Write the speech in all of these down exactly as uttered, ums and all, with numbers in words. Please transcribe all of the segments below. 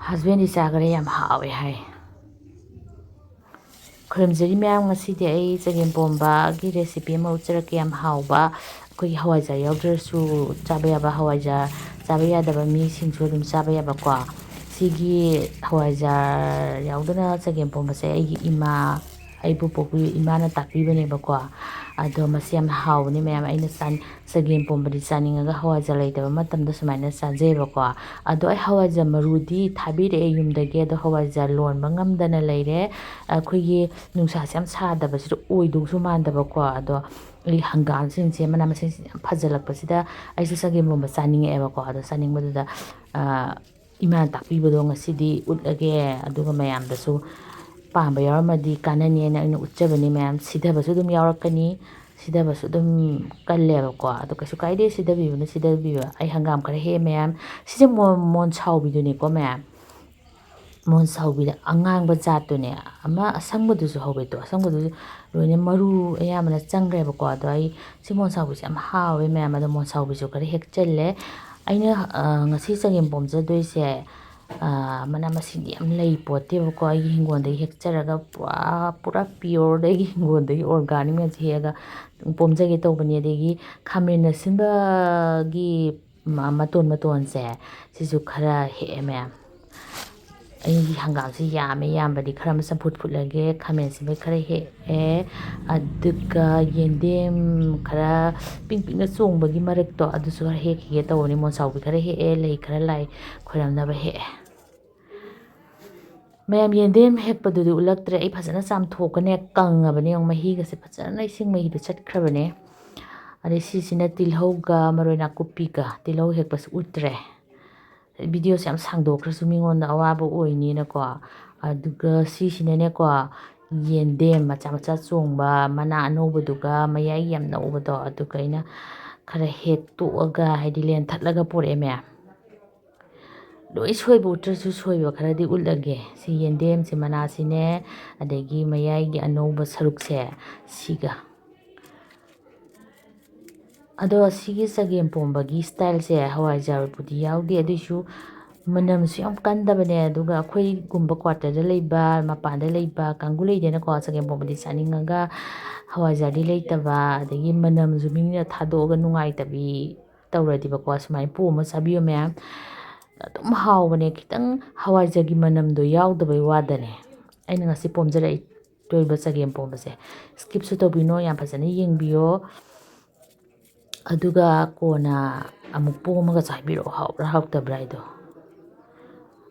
Husbandꯗꯤ ꯆꯥꯈꯔꯦ, ꯌꯥꯝ ꯍꯥꯎꯋꯦ ꯍꯥꯏ꯫ ꯈꯨꯔꯨꯝꯖꯔꯤ ꯃꯌꯥꯝ, ꯉꯁꯤꯗꯤ ꯑꯩ ꯆꯒꯦꯝ ꯄꯣꯝꯕꯒꯤ recipe ꯑꯃ ꯎꯠꯆꯔꯛꯀꯦ꯫ ꯌꯥꯝ ꯍꯥꯎꯕ, ꯑꯩꯈꯣꯏꯒꯤ ꯍꯋꯥꯏꯖꯥꯔ ꯌꯥꯎꯗ꯭ꯔꯁꯨ ꯆꯥꯕ ꯌꯥꯕ, ꯍꯋꯥꯏꯖꯥꯔ ꯆꯥꯕ ꯌꯥꯗꯕ ꯃꯤꯁꯤꯡꯁꯨ ꯑꯗꯨꯝ ꯆꯥꯕ ꯌꯥꯕꯀꯣ꯫ ꯁꯤꯒꯤ ꯍꯋꯥꯏꯖꯥꯔ ꯌꯥꯎꯗꯅ ꯆꯒꯦꯝ ꯄꯣꯝꯕꯁꯦ ꯑꯩꯒꯤ ꯏꯃꯥ, ꯑꯩꯕꯨ ꯄꯣꯛꯄꯤ ꯏꯃꯥꯅ ꯇꯥꯛꯄꯤꯕꯅꯦꯕꯀꯣ꯫ ꯑꯗꯣ ꯃꯁꯤ ꯌꯥꯝꯅ ꯍꯥꯎꯕꯅꯤ ꯃꯌꯥꯝ꯫ ꯑꯩꯅ ꯆꯥꯟ-, ꯆꯒꯦꯝ ꯄꯣꯝꯕꯗꯤ ꯆꯥꯅꯤꯡꯉꯒ ꯍꯋꯥꯏꯖꯥꯔ ꯂꯩꯇꯕ ꯃꯇꯝꯗ ꯁꯨꯃꯥꯏꯅ ꯆꯥꯖꯩꯕꯀꯣ꯫ ꯑꯗꯣ ꯑꯩ ꯍꯋꯥꯏꯖꯥꯔ ꯃꯔꯨꯗꯤ ꯊꯥꯕꯤꯔꯛꯑꯦ ꯌꯨꯝꯗꯒꯤ, ꯑꯗꯣ ꯍꯋꯥꯏꯖꯥꯔ ꯂꯣꯟꯕ ꯉꯝꯗꯅ ꯂꯩꯔꯦ꯫ ꯑꯩꯈꯣꯏꯒꯤ ꯅꯨꯡꯁꯥꯁꯦ ꯌꯥꯝ ꯁꯥꯗꯕꯁꯤꯗ ꯑꯣꯏꯗꯧꯁꯨ ꯃꯥꯟꯗꯕꯀꯣ꯫ ꯑꯗꯣ ꯑꯩ ꯍꯪꯒꯥꯝꯁꯤꯡꯁꯦ, ꯃꯅꯥ ꯃꯁꯤꯡꯁꯦ ꯌꯥꯝ ꯐꯖꯜꯂꯛꯄꯁꯤꯗ ꯑꯩꯁꯨ ꯆꯒꯦꯝ ꯄꯣꯝꯕ ꯆꯥꯅꯤꯡꯉꯛꯑꯦꯕꯀꯣ꯫ ꯑꯗꯣ ꯆꯥꯅꯤꯡꯕꯗꯨꯗ, ꯑ, ꯏꯃꯥꯅ ꯇꯥꯛꯄꯤꯕꯗꯣ ꯉꯁꯤꯗꯤ ꯎꯠꯂꯒꯦ, ꯑꯗꯨꯒ ꯃꯌꯥꯝꯗꯁꯨ ꯄꯥꯝꯕ ꯌꯥꯎꯔꯝꯃꯗꯤ ꯀꯥꯟꯅꯅꯤ ꯍꯥꯏꯅ ꯑꯩꯅ ꯎꯠꯆꯕꯅꯤ ꯃꯌꯥꯝ꯫ ꯁꯤꯊꯕꯁꯨ ꯑꯗꯨꯝ ꯌꯥꯎꯔꯛꯀꯅꯤ, ꯁꯤꯊꯕꯁꯨ ꯑꯗꯨꯝ ꯀꯜꯂꯦꯕꯀꯣ꯫ ꯑꯗꯣ ꯀꯩꯁꯨ ꯀꯥꯏꯗꯦ, ꯁꯤꯊꯕꯤꯕꯅ ꯁꯤꯊꯕꯤꯕ꯫ ꯑꯩ ꯍꯪꯒꯥꯝ ꯈꯔ ꯍꯦꯛꯑꯦ ꯃꯌꯥꯝ꯫ ꯁꯤꯁꯦ ꯃꯣ-, ꯃꯣꯟꯁꯥꯎꯕꯤꯗꯨꯅꯤꯀꯣ ꯃꯌꯥꯝ꯫ ꯃꯣꯟꯁꯥꯎꯕꯤꯗ ꯑꯉꯥꯡꯕ ꯖꯥꯠꯇꯨꯅꯦ꯫ ꯑꯃ ꯑꯁꯪꯕꯗꯨꯁꯨ ꯍꯧꯋꯦ, ꯑꯗꯣ ꯑꯁꯪꯕꯗꯨꯁꯨ ꯂꯣꯏꯅ ꯃꯔꯨ ꯑꯌꯥꯝꯕꯅ ꯆꯪꯈ꯭ꯔꯦꯕꯀꯣ꯫ ꯑꯗꯣ ꯑꯩ ꯁꯤ ꯃꯣꯟꯁꯥꯎꯕꯤꯁꯦ ꯌꯥꯝ ꯍꯥꯎꯋꯦ ꯃꯌꯥꯝ꯫ ꯑꯗꯣ ꯃꯣꯟꯁꯥꯎꯕꯤꯁꯨ ꯈꯔ ꯍꯦꯛꯆꯜꯂꯦ꯫ ꯑꯩꯅ, ꯑ, ꯉꯁꯤ ꯆꯒꯦꯝ ꯄꯣꯝꯖꯗꯣꯏꯁꯦ, ꯑ, ꯃꯅꯥ ꯃꯁꯤꯡꯗꯤ ꯌꯥꯝ ꯂꯩ ꯄꯣꯠꯇꯦꯕꯀꯣ꯫ ꯑꯩꯒꯤ ꯍꯤꯡꯒꯣꯜꯗꯒꯤ ꯍꯦꯛꯆꯔꯒ ꯄꯨꯔꯥ, ꯄꯨꯔꯥ pure ꯑꯩꯒꯤ ꯍꯤꯡꯒꯣꯜꯗꯒꯤ organic ꯃꯌꯥꯝꯁꯦ ꯍꯦꯛꯑꯒ ꯄꯣꯝꯖꯒꯦ ꯇꯧꯕꯅꯤ꯫ ꯑꯗꯒꯤ ꯈꯥꯃꯦꯟ ꯑꯁꯤꯟꯕꯒꯤ ꯃ-, ꯃꯇꯣꯟ ꯃꯇꯣꯟꯁꯦ, ꯁꯤꯁꯨ ꯈꯔ ꯍꯦꯛꯑꯦ ꯃꯌꯥꯝ꯫ ꯑꯩꯒꯤ ꯍꯪꯒꯥꯝꯁꯤ ꯌꯥꯝꯃꯦ, ꯌꯥꯝꯕꯗꯤ ꯈꯔ ꯑꯃ ꯆꯝꯐꯨꯠ ꯐꯨꯠꯂꯒꯦ, ꯈꯥꯃꯦꯟ ꯑꯁꯤꯟꯕ ꯈꯔ ꯍꯦꯛꯑꯦ, ꯑꯗꯨꯒ ꯌꯦꯟꯗꯦꯝ ꯈꯔ ꯄꯤꯡ ꯄꯤꯡꯅ ꯆꯣꯡꯕꯒꯤ ꯃꯔꯛꯇꯣ, ꯑꯗꯨꯁꯨ ꯈꯔ ꯍꯦꯛꯈꯤꯒꯦ ꯇꯧꯕꯅꯤ꯫ ꯃꯣꯟꯁꯥꯎꯕꯤ ꯈꯔ ꯍꯦꯛꯑꯦ, ꯂꯩ ꯈꯔ ꯂꯥꯏ ꯈꯣꯏꯔꯝꯅꯕ ꯍꯦꯛꯑꯦ꯫ ꯃꯌꯥꯝ, ꯌꯦꯟꯗꯦꯝ ꯍꯦꯛꯄꯗꯨꯗꯤ ꯎꯠꯂꯛꯇ꯭ꯔꯦ꯫ ꯑꯩ ꯐꯖꯅ ꯆꯥꯝꯊꯣꯛꯀꯅꯦ, ꯀꯪꯉꯕꯅꯦ꯫ ꯌꯦꯡꯉꯨ, ꯃꯍꯤꯒꯁꯦ ꯐꯖꯅ ꯏꯁꯤꯡ ꯃꯍꯤꯗꯣ ꯆꯠꯈ꯭ꯔꯕꯅꯦ꯫ ꯑꯗꯩ ꯁꯤꯁꯤꯅ ꯇꯤꯜꯍꯧꯒ ꯃꯔꯣꯏ ꯅꯥꯀꯨꯞꯄꯤꯒ, ꯇꯤꯜꯍꯧ ꯍꯦꯛꯄꯁꯨ ꯎꯠꯇ꯭ꯔꯦ꯫ Videoꯁꯦ ꯌꯥꯝ ꯁꯥꯡꯗꯣꯛꯈ꯭ꯔꯁꯨ ꯃꯤꯉꯣꯟꯗ ꯑꯋꯥꯕ ꯑꯣꯏꯅꯤꯅꯀꯣ꯫ ꯑꯗꯨꯒ ꯁꯤꯁꯤꯅꯅꯦꯀꯣ, ꯌꯦꯟꯗꯦꯝ ꯃꯆꯥ ꯃꯆꯥ ꯆꯣꯡꯕ, ꯃꯅꯥ ꯑꯅꯧꯕꯗꯨꯒ ꯃꯌꯥꯏ ꯌꯥꯝ ꯅꯧꯕꯗꯣ, ꯑꯗꯨꯒ ꯑꯩꯅ ꯈꯔ ꯍꯦꯛꯇꯣꯛꯑꯒ, ꯍꯥꯏꯗꯤ ꯂꯦꯟꯊꯠꯂꯒ ꯄꯣꯔꯛꯑꯦ ꯃꯌꯥꯝ꯫ ꯂꯣꯏ ꯁꯣꯏꯕ ꯎꯠꯇ꯭ꯔꯁꯨ ꯁꯣꯏꯕ ꯈꯔꯗꯤ ꯎꯠꯂꯒꯦ꯫ ꯁꯤ ꯌꯦꯟꯗꯦꯝꯁꯦ ꯃꯅꯥꯁꯤꯅꯦ, ꯑꯗꯒꯤ ꯃꯌꯥꯏꯒꯤ ꯑꯅꯧꯕ ꯁꯔꯨꯛꯁꯦ ꯁꯤꯒ꯫ ꯑꯗꯣ ꯁꯤꯒꯤ ꯆꯒꯦꯝ ꯄꯣꯝꯕꯒꯤ styleꯁꯦ ꯍꯋꯥꯏꯖꯥꯔꯕꯨꯗꯤ ꯌꯥꯎꯗꯦ, ꯑꯗꯨꯏꯁꯨ ꯃꯅꯝꯁꯨ ꯌꯥꯝ ꯀꯟꯗꯕꯅꯦ꯫ ꯑꯗꯨꯒ ꯑꯩꯈꯣꯏꯒꯨꯝꯕ ꯀ꯭ꯋꯥꯇꯔꯗ ꯂꯩꯕ, ꯃꯄꯥꯟꯗ ꯂꯩꯕ ꯀꯥꯡꯕꯨ ꯂꯩꯗꯅꯀꯣ, ꯆꯒꯦꯝ ꯄꯣꯝꯕꯗꯤ ꯆꯥꯅꯤꯡꯉꯒ ꯍꯋꯥꯏꯖꯥꯔꯗꯤ ꯂꯩꯇꯕ, ꯑꯗꯒꯤ ꯃꯅꯝꯁꯨ ꯃꯤꯅ ꯊꯥꯗꯣꯛꯑꯒ ꯅꯨꯡꯉꯥꯏꯇꯕꯤ ꯇꯧꯔꯗꯤꯕꯀꯣ, ꯁꯨꯃꯥꯏꯅ ꯄꯣꯝꯃ ꯆꯥꯕꯤꯌꯨ ꯃꯌꯥꯝ꯫ ꯑꯗꯨꯝ ꯍꯥꯎꯕꯅꯦ, ꯈꯤꯇꯪ ꯍꯋꯥꯏꯖꯥꯔꯒꯤ ꯃꯅꯝꯗꯣ ꯌꯥꯎꯗꯕꯩ ꯋꯥꯗꯅꯦ꯫ ꯑꯩꯅ ꯉꯁꯤ ꯄꯣꯝꯖꯔꯛꯏ ꯇꯣꯏꯕ ꯆꯒꯦꯝ ꯄꯣꯝꯕꯁꯦ꯫ Skipꯁꯨ ꯇꯧꯕꯤꯅꯣ, ꯌꯥꯝ ꯐꯖꯅ ꯌꯦꯡꯕꯤꯌꯣ꯫ ꯑꯗꯨꯒ ꯀꯣꯟꯅ ꯑꯃꯨꯛ ꯄꯣꯝꯃꯒꯁꯨ ꯍꯥꯏꯕꯤꯔꯛꯑꯣ, ꯍꯥꯎꯕ꯭ꯔꯥ ꯍꯥꯎꯇꯕ꯭ꯔꯥ ꯍꯥꯏꯗꯣ꯫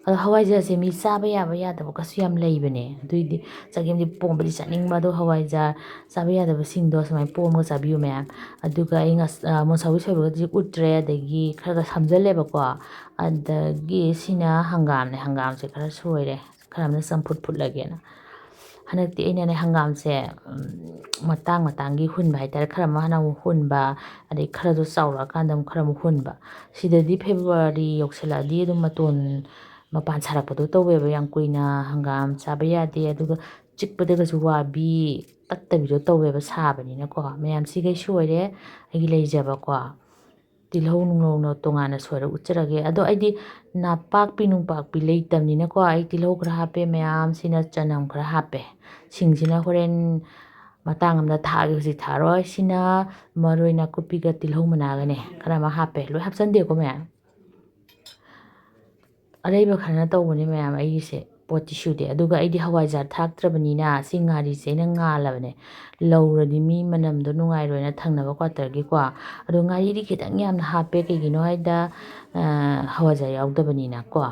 ꯑꯗꯣ ꯍꯋꯥꯏꯖꯥꯔꯁꯦ ꯃꯤ ꯆꯥꯕ ꯌꯥꯕ ꯌꯥꯗꯕꯒꯁꯨ ꯌꯥꯝ ꯂꯩꯕꯅꯦ꯫ ꯑꯗꯨꯏꯗꯤ ꯆꯒꯦꯝꯗꯤ ꯄꯣꯝꯕꯗꯤ ꯆꯥꯅꯤꯡꯕ, ꯑꯗꯣ ꯍꯋꯥꯏꯖꯥꯔ ꯆꯥꯕ ꯌꯥꯗꯕꯁꯤꯡꯗꯣ ꯁꯨꯃꯥꯏꯅ ꯄꯣꯝꯃꯒ ꯆꯥꯕꯤꯌꯨ ꯃꯌꯥꯝ꯫ ꯑꯗꯨꯒ ꯑꯩ ꯉꯁ-, ꯑ, ꯃꯣꯟꯁꯥꯎꯕꯤ ꯁꯣꯏꯕꯒꯗꯤ ꯎꯠꯇ꯭ꯔꯦ, ꯑꯗꯒꯤ ꯈꯔꯒ ꯁꯝꯖꯜꯂꯦꯕꯀꯣ꯫ ꯑꯗꯒꯤ ꯁꯤꯅ ꯍꯪꯒꯥꯝꯅꯦ, ꯍꯪꯒꯥꯝꯁꯦ ꯈꯔ ꯁꯣꯏꯔꯦ, ꯈꯔ ꯑꯃꯅ ꯆꯝꯐꯨꯠ ꯐꯨꯠꯂꯒꯦꯅ꯫ ꯍꯟꯗꯛꯇꯤ ꯑꯩꯅꯅꯦ ꯍꯪꯒꯥꯝꯁꯦ, ꯎꯝ, ꯃꯇꯥꯡ ꯃꯇꯥꯡꯒꯤ ꯍꯨꯟꯕ ꯍꯥꯏꯇꯥꯔꯦ, ꯈꯔ ꯑꯃ ꯍꯥꯟꯅ ꯑꯃꯨꯛ ꯍꯨꯟꯕ, ꯑꯗꯩ ꯈꯔꯗꯣ ꯆꯥꯎꯔꯛꯑꯀꯥꯟꯗ ꯑꯃꯨꯛ ꯈꯔ ꯑꯃꯨꯛ ꯍꯨꯟꯕ꯫ ꯁꯤꯗꯗꯤ February ꯌꯧꯁꯜꯂꯛꯑꯗꯤ ꯑꯗꯨꯝ ꯃꯇꯣꯟ ꯃꯄꯥꯟ ꯁꯥꯔꯛꯄꯗꯣ ꯇꯧꯋꯦꯕ, ꯌꯥꯝ ꯀꯨꯏꯅ ꯍꯪꯒꯥꯝ ꯆꯥꯕ ꯌꯥꯗꯦ, ꯑꯗꯨꯒ ꯆꯤꯛꯄꯗꯒꯁꯨ ꯋꯥꯕꯤ, ꯇꯠꯇꯕꯤꯗꯣ ꯇꯧꯋꯦꯕ ꯁꯥꯕꯅꯤꯅꯀꯣ꯫ ꯃꯌꯥꯝ ꯁꯤꯈꯩ ꯁꯣꯏꯔꯦ ꯑꯩꯒꯤ ꯂꯩꯖꯕꯀꯣ꯫ ꯇꯤꯜꯍꯧ ꯅꯨꯡꯂꯧꯅ ꯇꯣꯉꯥꯟꯅ ꯁꯣꯏꯔ ꯎꯠꯆꯔꯒꯦ꯫ ꯑꯗꯣ ꯑꯩꯗꯤ ꯅꯥꯄꯥꯛꯄꯤ ꯅꯨꯡꯄꯥꯛꯄꯤ ꯂꯩꯇꯕꯅꯤꯅꯀꯣ, ꯑꯩ ꯇꯤꯜꯍꯧ ꯈꯔ ꯍꯥꯞꯄꯦ, ꯃꯌꯥꯝꯁꯤꯅ ꯆꯅꯝ ꯈꯔ ꯍꯥꯞꯄꯦ꯫ ꯁꯤꯡꯁꯤꯅ ꯍꯣꯔꯦꯟ ꯃꯇꯥꯡ ꯑꯃꯗ ꯊꯥꯛꯑꯒꯦ, ꯍꯧꯖꯤꯛ ꯊꯥꯛꯑꯔꯣꯏ꯫ ꯁꯤꯅ ꯃꯔꯣꯏ ꯅꯥꯀꯨꯞꯄꯤꯒ ꯇꯤꯜꯍꯧ ꯃꯅꯥꯒꯅꯦ, ꯈꯔ ꯑꯃ ꯍꯥꯞꯄꯦ, ꯂꯣꯏ ꯍꯥꯞꯆꯟꯗꯦꯀꯣ ꯃꯌꯥꯝ꯫ ꯑꯔꯩꯕ ꯈꯔꯅ ꯇꯧꯕꯅꯦ ꯃꯌꯥꯝ, ꯑꯩꯒꯤꯁꯦ ꯄꯣꯠꯇꯤ ꯁꯨꯗꯦ꯫ ꯑꯗꯨꯒ ꯑꯩꯗꯤ ꯍꯋꯥꯏꯖꯥꯔ ꯊꯥꯛꯇ꯭ꯔꯕꯅꯤꯅ ꯁꯤ ꯉꯥꯔꯤꯁꯦ ꯑꯩꯅ ꯉꯥꯜꯂꯕꯅꯦ, ꯂꯧꯔꯗꯤ ꯃꯤ ꯃꯅꯝꯗꯣ ꯅꯨꯡꯉꯥꯏꯔꯣꯏꯅ ꯊꯪꯅꯕ ꯀ꯭ꯋꯥꯇꯔꯒꯤꯀꯣ꯫ ꯑꯗꯣ ꯉꯥꯔꯤꯗꯤ ꯈꯤꯇꯪ ꯌꯥꯝꯅ ꯍꯥꯞꯄꯦ, ꯀꯩꯒꯤꯅꯣ ꯍꯥꯏꯗ, ꯑ, ꯍꯋꯥꯏꯖꯥꯔ ꯌꯥꯎꯗꯕꯅꯤꯅꯀꯣ꯫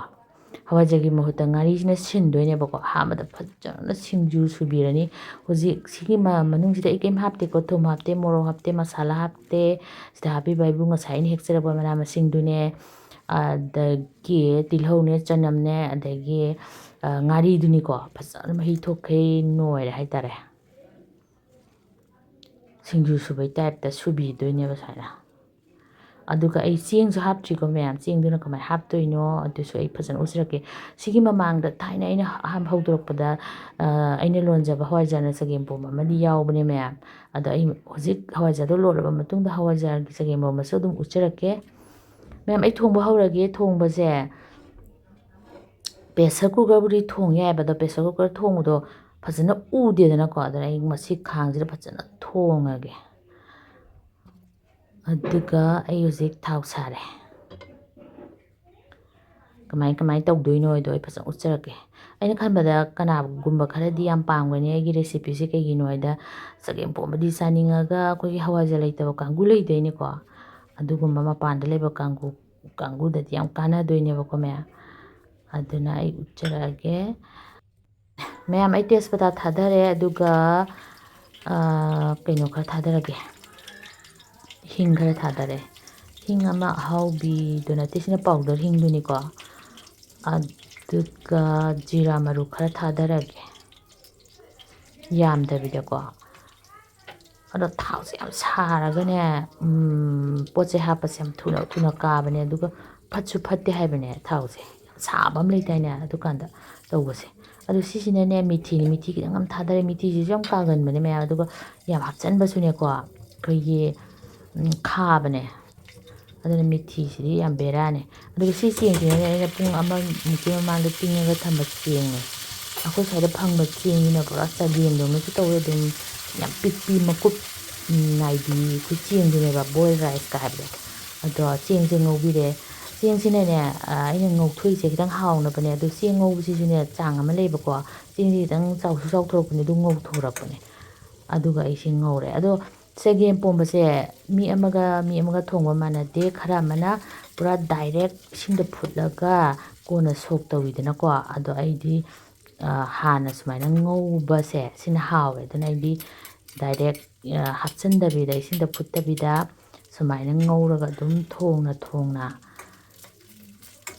ꯍꯋꯥꯏꯖꯥꯔꯒꯤ ꯃꯍꯨꯠꯇ ꯉꯥꯔꯤꯁꯤꯅ ꯁꯤꯟꯗꯣꯏꯅꯦꯕꯀꯣ꯫ ꯑꯍꯥꯟꯕꯗ ꯐꯖꯅ ꯁꯤꯡꯖꯨ ꯁꯨꯕꯤꯔꯅꯤ꯫ ꯍꯧꯖꯤꯛ ꯁꯤꯒꯤ ꯃ-, ꯃꯅꯨꯡꯁꯤꯗ ꯑꯩ ꯀꯩꯝ ꯍꯥꯞꯇꯦꯀꯣ, ꯊꯨꯝ ꯍꯥꯞꯇꯦ, ꯃꯣꯔꯣꯛ ꯍꯥꯞꯇꯦ, ꯃꯁꯥꯂꯥ ꯍꯥꯞꯇꯦ꯫ ꯁꯤꯗ ꯍꯥꯞꯄꯤꯕ ꯍꯥꯏꯕꯨ ꯉꯁꯥꯏ ꯑꯩꯅ ꯍꯦꯛꯆꯔꯛꯄ ꯃꯅꯥ ꯃꯁꯤꯡꯗꯨꯅꯦ, ꯑꯗꯒꯤ ꯇꯤꯜꯍꯧꯅꯦ, ꯆꯅꯝꯅꯦ, ꯑꯗꯒꯤ, ꯑ, ꯉꯥꯔꯤꯗꯨꯅꯤꯀꯣ꯫ ꯐꯖꯅ ꯃꯍꯤ ꯊꯣꯛꯈꯩ ꯅꯣꯏꯔꯦ ꯍꯥꯏꯇꯥꯔꯦ꯫ ꯁꯤꯡꯖꯨ ꯁꯨꯕꯩ ꯇꯥꯏꯞꯇ ꯁꯨꯕꯤꯗꯣꯏꯅꯦꯕ ꯁꯨꯃꯥꯏꯅ꯫ ꯑꯗꯨꯒ ꯑꯩ ꯆꯦꯡꯁꯨ ꯍꯥꯞꯇ꯭ꯔꯤꯀꯣ ꯃꯌꯥꯝ, ꯆꯦꯡꯗꯨꯅ ꯀꯃꯥꯏꯅ ꯍꯥꯞꯇꯣꯏꯅꯣ ꯑꯗꯨꯁꯨ ꯑꯩ ꯐꯖꯅ ꯎꯠꯆꯔꯛꯀꯦ꯫ ꯁꯤꯒꯤ ꯃꯃꯥꯡꯗ ꯊꯥꯏꯅ ꯑꯩꯅ ꯑꯍꯥꯟꯕ ꯍꯧꯗꯣꯔꯛꯄꯗ, ꯑ, ꯑꯩꯅ ꯂꯣꯟꯖꯕ ꯍꯋꯥꯏꯖꯥꯔꯅ ꯆꯒꯦꯝ ꯄꯣꯝꯕ ꯑꯃꯗꯤ ꯌꯥꯎꯕꯅꯦ ꯃꯌꯥꯝ꯫ ꯑꯗꯣ ꯑꯩ ꯍꯧꯖꯤꯛ ꯍꯋꯥꯏꯖꯥꯔꯗꯣ ꯂꯣꯜꯂꯕ ꯃꯇꯨꯡꯗ ꯍꯋꯥꯏꯖꯥꯔꯒꯤ ꯆꯒꯦꯝ ꯄꯣꯝꯕꯁꯨ ꯑꯗꯨꯝ ꯎꯠꯆꯔꯛꯀꯦ꯫ ꯃꯌꯥꯝ, ꯑꯩ ꯊꯣꯡꯕ ꯍꯧꯔꯒꯦ꯫ ꯊꯣꯡꯕꯁꯦ ꯄ꯭ꯔꯦꯁꯔ ꯀꯨꯀꯔꯕꯨꯗꯤ ꯊꯣꯡ ꯌꯥꯏꯑꯕ, ꯑꯗꯣ ꯄ꯭ꯔꯦꯁꯔ ꯀꯨꯀꯔ ꯊꯣꯡꯕꯗꯣ ꯐꯖꯅ ꯎꯗꯦꯗꯅꯀꯣ꯫ ꯑꯗꯨꯅ ꯑꯩ ꯃꯁꯤ ꯈꯥꯡꯁꯤꯗ ꯐꯖꯅ ꯊꯣꯡꯉꯒꯦ꯫ ꯑꯗꯨꯒ ꯑꯩ ꯍꯧꯖꯤꯛ ꯊꯥꯎ ꯁꯥꯔꯦ꯫ ꯀꯃꯥꯏ ꯀꯃꯥꯏ ꯇꯧꯗꯣꯏꯅꯣ ꯍꯥꯏꯗꯣ ꯑꯩ ꯐꯖꯅ ꯎꯠꯆꯔꯛꯀꯦ꯫ ꯑꯩꯅ ꯈꯟꯕꯗ ꯀꯅꯥꯒꯨꯝꯕ ꯈꯔꯗꯤ ꯌꯥꯝ ꯄꯥꯝꯒꯅꯤ ꯑꯩꯒꯤ recipeꯁꯦ꯫ ꯀꯩꯒꯤꯅꯣ ꯍꯥꯏꯗ, ꯆꯒꯦꯝ ꯄꯣꯝꯕꯗꯤ ꯆꯥꯅꯤꯡꯉꯒ ꯑꯩꯈꯣꯏꯒꯤ ꯍꯋꯥꯏꯖꯥꯔ ꯂꯩꯇꯕ ꯀꯥꯡꯕꯨ ꯂꯩꯗꯣꯏꯅꯤꯀꯣ꯫ ꯑꯗꯨꯒꯨꯝꯕ ꯃꯄꯥꯟꯗ ꯂꯩꯕ ꯀꯥꯡꯕꯨ, ꯀꯥꯡꯕꯨꯗꯗꯤ ꯌꯥꯝ ꯀꯥꯟꯅꯗꯣꯏꯅꯦꯕꯀꯣ ꯃꯌꯥꯝ꯫ ꯑꯗꯨꯅ ꯑꯩ ꯎꯠꯆꯔꯛꯑꯒꯦ꯫ ꯃꯌꯥꯝ, ꯑꯩ ꯇꯦꯖꯄꯇꯥ ꯊꯥꯗꯔꯦ, ꯑꯗꯨꯒ, ꯑ, ꯀꯩꯅꯣ ꯈꯔ ꯊꯥꯗꯔꯒꯦ꯫ ꯍꯤꯡ ꯈꯔ ꯊꯥꯗꯔꯦ꯫ ꯍꯤꯡ ꯑꯃ ꯑꯍꯥꯎꯕꯤꯗꯨ ꯅꯠꯇꯦ, ꯁꯤꯅ powder ꯍꯤꯡꯗꯨꯅꯤꯀꯣ꯫ ꯑꯗꯨꯒ ꯖꯤꯔꯥ ꯃꯔꯨ ꯈꯔ ꯊꯥꯗꯔꯒꯦ, ꯌꯥꯝꯗꯕꯤꯗꯀꯣ꯫ ꯑꯗꯣ ꯊꯥꯎꯁꯦ ꯌꯥꯝ ꯁꯥꯔꯒꯅꯦ, ꯎꯝ, ꯄꯣꯠꯁꯦ ꯍꯥꯞꯄꯁꯦ ꯌꯥꯝ ꯊꯨꯅ, ꯊꯨꯅ ꯀꯥꯕꯅꯦ, ꯑꯗꯨꯒ ꯐꯠꯁꯨ ꯐꯠꯇꯦ ꯍꯥꯏꯕꯅꯦ ꯊꯥꯎꯁꯦ꯫ ꯌꯥꯝ ꯁꯥꯕ ꯑꯃ ꯂꯩꯗꯥꯏꯅꯦ, ꯑꯗꯨꯀꯥꯟꯗ ꯇꯧꯕꯁꯦ꯫ ꯑꯗꯣ ꯁꯤꯁꯤꯅꯅꯦ ꯃꯤꯊꯤꯅꯦ, ꯃꯤꯊꯤ ꯈꯤꯇꯪ ꯑꯃ ꯊꯥꯗꯔꯦ꯫ ꯃꯤꯊꯤꯁꯤꯁꯨ ꯌꯥꯝ ꯀꯥꯒꯟꯕꯅꯦ ꯃꯌꯥꯝ, ꯑꯗꯨꯒ ꯌꯥꯝ ꯍꯥꯞꯆꯟꯕꯁꯨꯅꯦꯀꯣ, ꯑꯩꯈꯣꯏꯒꯤ, ꯎꯝ, ꯈꯥꯕꯅꯦ꯫ ꯑꯗꯨꯅ ꯃꯤꯊꯤꯁꯤꯗꯤ ꯌꯥꯝ ꯕꯦꯔꯥꯅꯦ꯫ ꯑꯗꯨꯒ ꯁꯤ ꯆꯦꯡꯁꯤꯅꯅꯦ ꯑꯩꯅ ꯄꯨꯡ ꯑꯃꯃꯨꯛꯀꯤ ꯃꯃꯥꯡꯗ ꯇꯤꯡꯉꯒ ꯊꯝꯕ ꯆꯦꯡꯅꯦ꯫ ꯑꯩꯈꯣꯏ ꯁ꯭ꯋꯥꯏꯗ ꯐꯪꯕ ꯆꯦꯡꯁꯤꯅ ꯄꯨꯔꯥ ꯆꯒꯦꯝꯗꯧꯅꯁꯨ ꯇꯧꯋꯦ, ꯑꯗꯨꯝ ꯌꯥꯝ ꯄꯤꯛꯄꯤ, ꯃꯀꯨꯞ ꯅꯥꯏꯕꯤ, ꯑꯩꯈꯣꯏ ꯆꯦꯡꯗꯨꯅꯦꯕ boiled riceꯀ ꯍꯥꯏꯕꯗꯣ꯫ ꯑꯗꯣ ꯆꯦꯡꯁꯦ ꯉꯧꯕꯤꯔꯦ꯫ ꯆꯦꯡꯁꯤꯅꯅꯦ, ꯑ, ꯑꯩꯅ ꯉꯧꯊꯣꯛꯏꯁꯦ ꯈꯤꯇꯪ ꯍꯥꯎꯅꯕꯅꯦ꯫ ꯑꯗꯣ ꯆꯦꯡ ꯉꯧꯕꯁꯤꯁꯨꯅꯦ ꯆꯥꯡ ꯑꯃ ꯂꯩꯕꯀꯣ꯫ ꯆꯦꯡꯁꯦ ꯈꯤꯇꯪ ꯆꯥꯎꯁꯨ ꯆꯥꯎꯊꯣꯔꯛꯄꯅꯦ, ꯑꯗꯨ ꯉꯧꯊꯣꯔꯛꯄꯅꯦ꯫ ꯑꯗꯨꯒ ꯑꯩꯁꯦ ꯉꯧꯔꯦ꯫ ꯑꯗꯣ ꯆꯒꯦꯝ ꯄꯣꯝꯕꯁꯦ ꯃꯤ ꯑꯃꯒ ꯃꯤ ꯑꯃꯒ ꯊꯣꯡꯕ ꯃꯥꯟꯅꯗꯦ꯫ ꯈꯔ ꯑꯃꯅ ꯄꯨꯔꯥ direct ꯏꯁꯤꯡꯗ ꯐꯨꯠꯂꯒ ꯀꯣꯟꯅ ꯁꯣꯛ ꯇꯧꯋꯤꯗꯅꯀꯣ꯫ ꯑꯗꯣ ꯑꯩꯗꯤ, ꯑ, ꯍꯥꯟꯅ ꯁꯨꯃꯥꯏꯅ ꯉꯧꯕꯁꯦ ꯁꯤꯅ ꯍꯥꯎꯋꯦ꯫ ꯑꯗꯨꯅ ꯑꯩꯗꯤ direct, ꯑ, ꯍꯥꯞꯆꯤꯟꯗꯕꯤꯗ, ꯏꯁꯤꯡꯗ ꯐꯨꯠꯇꯕꯤꯗ ꯁꯨꯃꯥꯏꯅ ꯉꯧꯔꯒ ꯑꯗꯨꯝ ꯊꯣꯡꯅ ꯊꯣꯡꯅ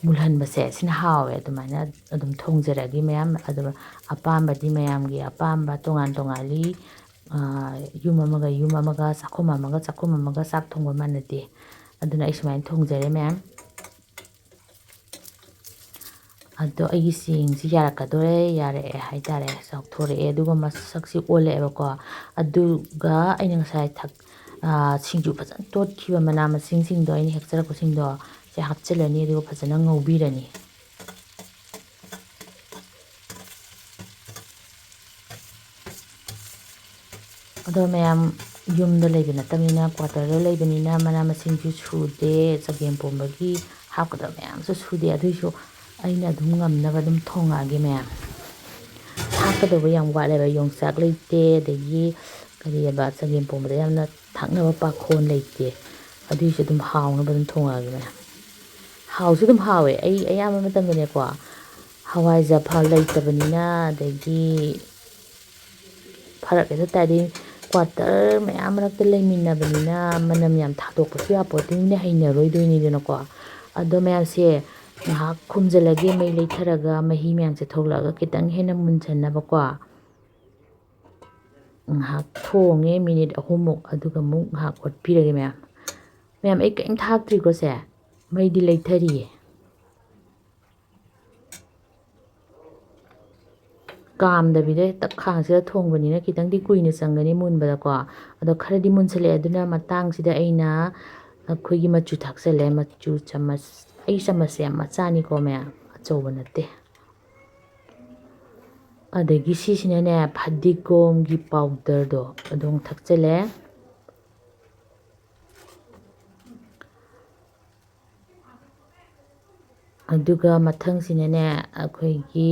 ꯃꯨꯜꯍꯟꯕꯁꯦ ꯁꯤꯅ ꯍꯥꯎꯋꯦ꯫ ꯑꯗꯨꯃꯥꯏꯅ ꯑꯗꯨꯝ ꯊꯣꯡꯖꯔꯒꯦ ꯃꯌꯥꯝ꯫ ꯑꯗꯨꯒ ꯑꯄꯥꯝꯕꯗꯤ ꯃꯌꯥꯝꯒꯤ ꯑꯄꯥꯝꯕ ꯇꯣꯉꯥꯟ ꯇꯣꯉꯥꯟꯂꯤ꯫ ꯑ, ꯌꯨꯝ ꯑꯃꯒ ꯌꯨꯝ ꯑꯃꯒ, ꯆꯥꯛꯈꯨꯝ ꯑꯃꯒ ꯆꯥꯛꯈꯨꯝ ꯑꯃꯒ ꯆꯥꯛ ꯊꯣꯡꯕ ꯃꯥꯟꯅꯗꯦ꯫ ꯑꯗꯨꯅ ꯑꯩ ꯁꯨꯃꯥꯏꯅ ꯊꯣꯡꯖꯔꯦ ꯃꯌꯥꯝ꯫ ꯑꯗꯣ ꯑꯩꯒꯤ ꯆꯦꯡꯁꯤ ꯌꯥꯔꯛꯀꯗꯣꯔꯦ, ꯌꯥꯔꯛꯑꯦ ꯍꯥꯏꯇꯥꯔꯦ, ꯆꯥꯎꯊꯣꯔꯛꯑꯦ꯫ ꯑꯗꯨꯒ ꯃꯁꯛꯁꯤ ꯑꯣꯜꯂꯛꯑꯦꯕꯀꯣ꯫ ꯑꯗꯨꯒ ꯑꯩꯅ ꯉꯁꯥꯏ ꯊꯛ-, ꯑ, ꯁꯤꯡꯖꯨ ꯐꯖꯅ ꯇꯣꯠꯈꯤꯕ ꯃꯅꯥ ꯃꯁꯤꯡꯁꯤꯡꯗꯣ, ꯑꯩꯅ ꯍꯦꯛꯆꯔꯛꯄꯁꯤꯡꯗꯣ, ꯁꯤ ꯍꯥꯞꯆꯤꯜꯂꯅꯤ꯫ ꯑꯗꯨꯒ ꯐꯖꯅ ꯉꯧꯕꯤꯔꯅꯤ꯫ ꯑꯗꯣ ꯃꯌꯥꯝ, ꯌꯨꯝꯗ ꯂꯩꯕ ꯅꯠꯇꯕꯅꯤꯅ, ꯀ꯭ꯋꯥꯇꯔꯗ ꯂꯩꯕꯅꯤꯅ, ꯃꯅꯥ ꯃꯁꯤꯡꯁꯨ ꯁꯨꯗꯦ, ꯆꯒꯦꯝ ꯄꯣꯝꯕꯒꯤ ꯍꯥꯞꯀꯗꯕ ꯃꯌꯥꯝꯁꯨ ꯁꯨꯗꯦ꯫ ꯑꯗꯨꯏꯁꯨ ꯑꯩꯅ ꯑꯗꯨꯝ ꯉꯝꯅꯕ ꯑꯗꯨꯝ ꯊꯣꯡꯉꯛꯑꯒꯦ ꯃꯌꯥꯝ꯫ ꯊꯥꯛꯀꯗꯧꯕ ꯌꯥꯝ ꯋꯥꯠꯂꯦꯕ꯫ ꯌꯣꯡꯆꯥꯛ ꯂꯩꯇꯦ, ꯑꯗꯒꯤ ꯀꯔꯤꯑꯕ, ꯆꯒꯦꯝ ꯄꯣꯝꯕꯗ ꯌꯥꯝꯅ ꯊꯥꯛꯅꯕ ꯄꯥꯈꯣꯟ ꯂꯩꯇꯦ꯫ ꯑꯗꯨꯏꯁꯨ ꯑꯗꯨꯝ ꯍꯥꯎꯅꯕ ꯑꯗꯨꯝ ꯊꯣꯡꯉꯛꯑꯒꯦ ꯃꯌꯥꯝ꯫ ꯍꯥꯎꯁꯨ ꯑꯗꯨꯝ ꯍꯥꯎꯋꯦ꯫ ꯑꯩ ꯑꯌꯥꯝꯕ ꯃꯇꯝꯗꯅꯦꯀꯣ, ꯍꯋꯥꯏꯖꯥꯐ ꯂꯩꯇꯕꯅꯤꯅ, ꯑꯗꯒꯤ ꯐꯔꯛ ꯍꯦꯛꯇ ꯇꯥꯏ꯫ ꯑꯗꯩ ꯀ꯭ꯋꯥꯇꯔ ꯃꯌꯥꯝ ꯃꯔꯛꯇ ꯂꯩꯃꯤꯟꯅꯕꯅꯤꯅ ꯃꯅꯝ ꯌꯥꯝ ꯊꯥꯗꯣꯛꯄꯁꯨ ꯌꯥꯄꯣꯠꯇꯦ, ꯃꯤꯅ ꯍꯩꯅꯔꯣꯏꯗꯣꯏꯅꯤꯗꯅꯀꯣ꯫ ꯑꯗꯣ ꯃꯌꯥꯝꯁꯦ ꯉꯥꯏꯍꯥꯛ ꯈꯨꯝꯖꯤꯜꯂꯒꯦ, ꯃꯩ ꯂꯩꯊꯔꯒ ꯃꯍꯤ ꯃꯌꯥꯝꯁꯦ ꯊꯣꯛꯂꯛꯑꯒ ꯈꯤꯇꯪ ꯍꯦꯟꯅ ꯃꯨꯟꯁꯟꯅꯕꯀꯣ꯫ ꯉꯥꯏꯍꯥꯛ ꯊꯣꯡꯉꯦ, ꯃꯤꯅꯤꯠ ꯑꯍꯨꯝꯃꯨꯛ, ꯑꯗꯨꯒ ꯑꯃꯨꯛ ꯉꯥꯏꯍꯥꯛ ꯑꯣꯠꯄꯤꯔꯒꯦ ꯃꯌꯥꯝ꯫ ꯃꯌꯥꯝ, ꯑꯩ ꯀꯔꯤꯝ ꯊꯥꯛꯇ꯭ꯔꯤꯀꯣ ꯁꯦ꯫ ꯃꯩꯗꯤ ꯂꯩꯊꯔꯤꯌꯦ꯫ ꯀꯥꯝꯗꯕꯤꯗ ꯍꯦꯛꯇ ꯈꯥꯡꯁꯤꯗ ꯊꯣꯡꯕꯅꯤꯅ ꯈꯤꯇꯪꯗꯤ ꯀꯨꯏꯅ ꯆꯪꯒꯅꯤ ꯃꯨꯟꯕꯗꯀꯣ꯫ ꯑꯗꯣ ꯈꯔꯗꯤ ꯃꯨꯟꯁꯜꯂꯛꯑꯦ꯫ ꯑꯗꯨꯅ ꯃꯇꯥꯡꯁꯤꯗ ꯑꯩꯅ ꯑꯩꯈꯣꯏꯒꯤ ꯃꯆꯨ ꯊꯥꯛꯆꯜꯂꯦ꯫ ꯃꯆꯨ ꯆꯃꯁ, ꯑꯩ ꯆꯃꯁꯁꯦ ꯌꯥꯝ ꯃꯆꯥꯅꯤꯀꯣ ꯃꯌꯥꯝ, ꯑꯆꯧꯕ ꯅꯠꯇꯦ꯫ ꯑꯗꯒꯤ ꯁꯤꯁꯤꯅꯅꯦ, ꯐꯗꯤꯒꯣꯝꯒꯤ ꯄꯥꯎꯗꯔꯗꯣ ꯑꯗꯨ ꯑꯃꯨꯛ ꯊꯥꯛꯆꯜꯂꯦ꯫ ꯑꯗꯨꯒ ꯃꯊꯪꯁꯤꯅꯅꯦ, ꯑꯩꯈꯣꯏꯒꯤ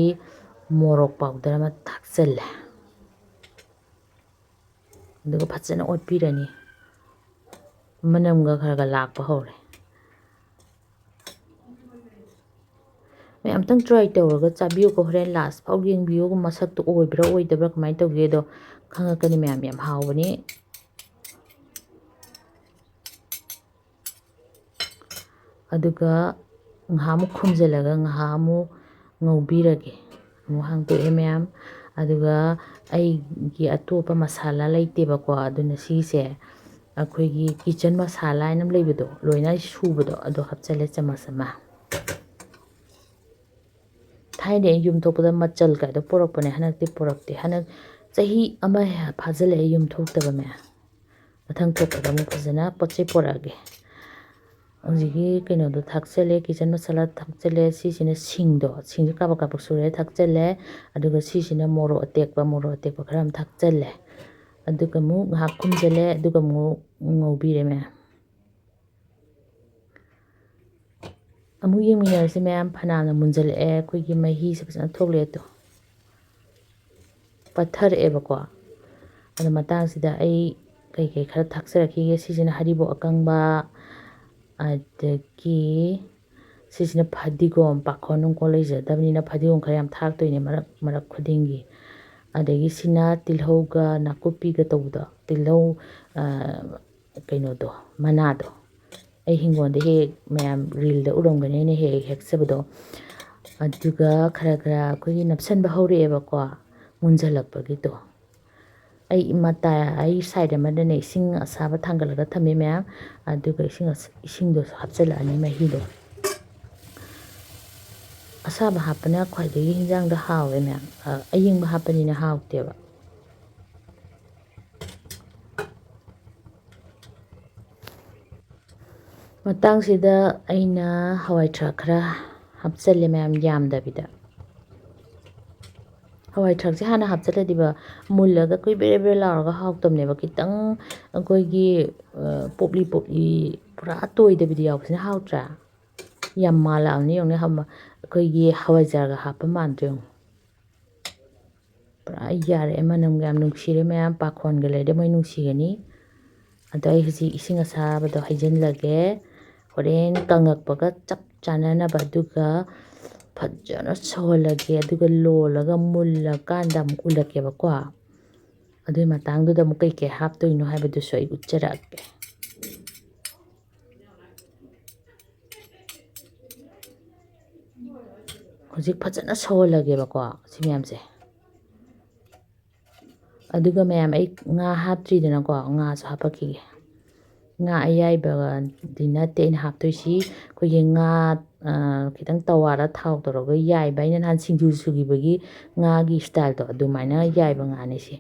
ꯃꯣꯔꯣꯛ ꯄꯥꯎꯗꯔ ꯑꯃ ꯊꯥꯛꯆꯜꯂꯦ꯫ ꯑꯗꯨꯒ ꯐꯖꯅ ꯑꯣꯠꯄꯤꯔꯅꯤ꯫ ꯃꯅꯝꯒ ꯈꯔ ꯈꯔ ꯂꯥꯛꯄ ꯍꯧꯔꯦ꯫ ꯃꯌꯥꯝ ꯑꯝꯇꯪ try ꯇꯧꯔꯒ ꯆꯥꯕꯤꯌꯨꯀꯣ꯫ ꯍꯣꯔꯦꯟ last ꯐꯥꯎ ꯌꯦꯡꯕꯤꯌꯨ, ꯃꯁꯛꯇꯣ ꯑꯣꯏꯕ꯭ꯔꯥ ꯑꯣꯏꯗꯕ꯭ꯔꯥ, ꯀꯃꯥꯏꯅ ꯇꯧꯒꯦꯗꯣ ꯈꯪꯉꯛꯀꯅꯤ ꯃꯌꯥꯝ꯫ ꯌꯥꯝ ꯍꯥꯎꯕꯅꯤ꯫ ꯑꯗꯨꯒ ꯉꯥꯏꯍꯥꯛ ꯑꯃꯨꯛ ꯈꯨꯝꯖꯤꯜꯂꯒ ꯉꯥꯏꯍꯥꯛ ꯑꯃꯨꯛ ꯉꯧꯕꯤꯔꯒꯦ꯫ ꯑꯃꯨꯛ ꯍꯥꯡꯗꯣꯛꯑꯦ ꯃꯌꯥꯝ꯫ ꯑꯗꯨꯒ ꯑꯩꯒꯤ ꯑꯇꯣꯞꯄ ꯃꯁꯥꯂꯥ ꯂꯩꯇꯦꯕꯀꯣ꯫ ꯑꯗꯨꯅ ꯁꯤꯁꯦ ꯑꯩꯈꯣꯏꯒꯤ kitchen ꯃꯁꯥꯂꯥ ꯍꯥꯏꯅ ꯑꯃ ꯂꯩꯕꯗꯣ, ꯂꯣꯏꯅ ꯁꯨꯕꯗꯣ, ꯑꯗꯣ ꯍꯥꯞꯆꯜꯂꯦ ꯆꯃꯁ ꯑꯃ꯫ ꯊꯥꯏꯅ ꯑꯩ ꯌꯨꯝ ꯊꯣꯛꯄꯗ ꯃꯆꯜ ꯀꯥꯏꯗꯣ ꯄꯨꯔꯛꯄꯅꯦ, ꯍꯟꯗꯛꯇꯤ ꯄꯨꯔꯛꯇꯦ꯫ ꯍꯟꯗꯛ ꯆꯍꯤ ꯑꯃ ꯍꯦ-, ꯐꯥꯖꯤꯜꯂꯛꯑꯦ ꯌꯨꯝ ꯊꯣꯛꯇꯕ ꯃꯌꯥꯝ꯫ ꯃꯊꯪ ꯊꯣꯛꯄꯗ ꯑꯃꯨꯛ ꯐꯖꯅ ꯄꯣꯠ ꯆꯩ ꯄꯨꯔꯛꯑꯒꯦ꯫ ꯍꯧꯖꯤꯛꯀꯤ ꯀꯩꯅꯣꯗꯣ ꯊꯥꯛꯆꯜꯂꯦ, kitchen ꯃꯁꯥꯂꯥ ꯊꯥꯛꯆꯜꯂꯦ꯫ ꯁꯤꯁꯤꯅ ꯁꯤꯡꯗꯣ, ꯁꯤꯡꯁꯦ ꯀꯥꯕꯛ ꯀꯥꯕꯛ ꯁꯣꯏꯔ ꯊꯥꯛꯆꯜꯂꯦ꯫ ꯑꯗꯨꯒ ꯁꯤꯁꯤꯅ ꯃꯣꯔꯣꯛ ꯑꯇꯦꯛꯄ, ꯃꯣꯔꯣꯛ ꯑꯇꯦꯛꯄ ꯈꯔ ꯑꯃ ꯊꯥꯛꯆꯜꯂꯦ꯫ ꯑꯗꯨꯒ ꯑꯃꯨꯛ ꯉꯥꯏꯍꯥꯛ ꯈꯨꯝꯖꯤꯜꯂꯦ, ꯑꯗꯨꯒ ꯑꯃꯨꯛ ꯉꯧꯕꯤꯔꯦ ꯃꯌꯥꯝ꯫ ꯑꯃꯨꯛ ꯌꯦꯡꯃꯤꯟꯅꯔꯁꯤ ꯃꯌꯥꯝ꯫ ꯐꯅꯌꯥꯝꯅ ꯃꯨꯟꯖꯜꯂꯛꯑꯦ, ꯑꯩꯈꯣꯏꯒꯤ ꯃꯍꯤꯁꯦ ꯐꯖꯅ ꯊꯣꯛꯂꯛꯑꯦ꯫ ꯑꯗꯣ ꯄꯠꯊꯔꯛꯑꯦꯕꯀꯣ꯫ ꯑꯗꯣ ꯃꯇꯥꯡꯁꯤꯗ ꯑꯩ ꯀꯩꯀꯩ ꯈꯔ ꯊꯥꯛꯆꯔꯛꯈꯤꯒꯦ꯫ ꯁꯤꯁꯤꯅ ꯍꯔꯤꯕꯣꯞ ꯑꯀꯪꯕ, ꯑꯗꯒꯤ ꯁꯤꯁꯤꯅ ꯐꯗꯤꯒꯣꯝ, ꯄꯥꯈꯣꯟ ꯅꯨꯡꯈꯣꯟ ꯂꯩꯖꯗꯕꯅꯤꯅ ꯐꯗꯤꯒꯣꯝ ꯈꯔ ꯌꯥꯝ ꯊꯥꯛꯇꯣꯏꯅꯦ ꯃꯔꯛ ꯃꯔꯛ ꯈꯨꯗꯤꯡꯒꯤ꯫ ꯑꯗꯒꯤ ꯁꯤꯅ ꯇꯤꯜꯍꯧꯒ ꯅꯥꯀꯨꯞꯄꯤꯒ ꯇꯧꯕꯗꯣ, ꯇꯤꯜꯍꯧ, ꯀꯩꯅꯣꯗꯣ, ꯃꯅꯥꯗꯣ꯫ ꯑꯩ ꯍꯤꯡꯒꯣꯜꯗ ꯍꯦꯛ ꯍꯦꯛ ꯃꯌꯥꯝ ꯔꯤꯜꯗ ꯎꯔꯝꯒꯅꯤ, ꯑꯩꯅ ꯍꯦꯛ ꯍꯦꯛ ꯍꯦꯛꯆꯕꯗꯣ꯫ ꯑꯗꯨꯒ ꯈꯔ ꯈꯔ ꯑꯩꯈꯣꯏꯒꯤ ꯅꯞꯁꯟꯕ ꯍꯧꯔꯛꯑꯦꯕꯀꯣ, ꯃꯨꯟꯖꯜꯂꯛꯄꯒꯤꯗꯣ꯫ ꯑꯩ ꯃꯇꯥꯏ, ꯑꯩ ꯁꯥꯏꯠ ꯑꯃꯗꯅꯦ ꯏꯁꯤꯡ ꯑꯁꯥꯕ ꯊꯥꯡꯒꯠꯂꯒ ꯊꯝꯃꯦ ꯃꯌꯥꯝ꯫ ꯑꯗꯨꯒ ꯏꯁꯤꯡ ꯑꯁ-, ꯏꯁꯤꯡꯗꯣ ꯍꯥꯞꯆꯤꯜꯂꯛꯑꯅꯤ, ꯃꯍꯤꯗꯣ꯫ ꯑꯁꯥꯕ ꯍꯥꯞꯄꯅ ꯈ꯭ꯋꯥꯏꯗꯒꯤ ꯍꯤꯟꯖꯥꯡꯗ ꯍꯥꯎꯋꯦ ꯃꯌꯥꯝ꯫ ꯑ, ꯑꯌꯤꯡꯕ ꯍꯥꯞꯄꯅꯤꯅ ꯍꯥꯎꯇꯦꯕ꯫ ꯃꯇꯥꯡꯁꯤꯗ ꯑꯩꯅ ꯍꯋꯥꯏ ꯊ꯭ꯔꯥꯛ ꯈꯔ ꯍꯥꯞꯆꯜꯂꯦ ꯃꯌꯥꯝ, ꯌꯥꯝꯗꯕꯤꯗ꯫ ꯍꯋꯥꯏ ꯊ꯭ꯔꯥꯛꯁꯦ ꯍꯥꯟꯅ ꯍꯥꯞꯆꯜꯂꯗꯤꯕ ꯃꯨꯜꯂꯒ ꯑꯩꯈꯣꯏ ꯕꯦꯔꯦ ꯕꯦꯔꯦ ꯂꯥꯎꯔꯒ ꯍꯥꯎꯇꯕꯅꯦꯕ꯫ ꯈꯤꯇꯪ ꯑꯩꯈꯣꯏꯒꯤ, ꯑ, ꯄꯣꯞꯂꯤ ꯄꯣꯞꯂꯤ ꯄꯨꯔꯥ ꯇꯣꯏꯗꯕꯤꯗ ꯌꯥꯎꯕꯁꯤꯅ ꯍꯥꯎꯇ꯭ꯔꯥ? ꯌꯥꯝ ꯃꯥꯜꯂꯛꯑꯕꯅꯤ ꯌꯦꯡꯉꯨꯅꯦ, ꯍꯝ-, ꯑꯩꯈꯣꯏꯒꯤ ꯍꯋꯥꯏꯖꯥꯔꯒ ꯍꯥꯞꯄ ꯃꯥꯟꯗ꯭ꯔꯣ ꯌꯦꯡꯉꯨ꯫ ꯄꯨꯔꯥ ꯌꯥꯔꯛꯑꯦ, ꯃꯅꯝꯒ ꯌꯥꯝ ꯅꯨꯡꯁꯤꯔꯦ ꯃꯌꯥꯝ, ꯄꯥꯈꯣꯟꯒ ꯂꯩꯔꯗꯤ ꯃꯣꯏ ꯅꯨꯡꯁꯤꯒꯅꯤ꯫ ꯑꯗꯣ ꯑꯩ ꯍꯧꯖꯤꯛ ꯏꯁꯤꯡ ꯑꯁꯥꯕꯗꯣ ꯍꯩꯖꯤꯜꯂꯒꯦ, ꯍꯣꯔꯦꯟ ꯀꯪꯉꯛꯄꯒ ꯆꯞ ꯆꯥꯟꯅꯅꯕ꯫ ꯑꯗꯨꯒ ꯐꯖꯅ ꯁꯧꯍꯜꯂꯒꯦ, ꯑꯗꯨꯒ ꯂꯣꯜꯂꯒ ꯃꯨꯜꯂꯀꯥꯟꯗ ꯑꯃꯨꯛ ꯎꯠꯂꯛꯀꯦꯕꯀꯣ꯫ ꯑꯗꯨꯒꯤ ꯃꯇꯥꯡꯗꯨꯗ ꯑꯃꯨꯛ ꯀꯩꯀꯩ ꯍꯥꯞꯇꯣꯏꯅꯣ ꯍꯥꯏꯕꯗꯨꯁꯨ ꯑꯩ ꯎꯠꯆꯔꯛꯀꯦ꯫ ꯍꯧꯖꯤꯛ ꯐꯖꯅ ꯁꯧꯍꯜꯂꯒꯦꯕꯀꯣ ꯁꯤ ꯃꯌꯥꯝꯁꯦ꯫ ꯑꯗꯨꯒ ꯃꯌꯥꯝ, ꯑꯩ ꯉꯥ ꯍꯥꯞꯇ꯭ꯔꯤꯗꯅꯀꯣ, ꯉꯥꯁꯨ ꯍꯥꯞꯄꯛꯈꯤꯒꯦ꯫ ꯉꯥ ꯑꯌꯥꯏꯕꯗꯤ ꯅꯠꯇꯦ ꯑꯩꯅ ꯍꯥꯞꯇꯣꯏꯁꯤ, ꯑꯩꯈꯣꯏꯒꯤ ꯉꯥ, ꯑ, ꯈꯤꯇꯪ ꯇꯋꯥꯗ ꯊꯥꯎ ꯇꯧꯔꯒ ꯌꯥꯏꯕ, ꯑꯩꯅ ꯅꯍꯥꯟ ꯁꯤꯡꯖꯨ ꯁꯨꯈꯤꯕꯒꯤ ꯉꯥꯒꯤ ꯏꯁꯇꯥꯏꯜꯗꯣ, ꯑꯗꯨꯃꯥꯏꯅ ꯌꯥꯏꯕ ꯉꯥꯅꯦ ꯁꯤ꯫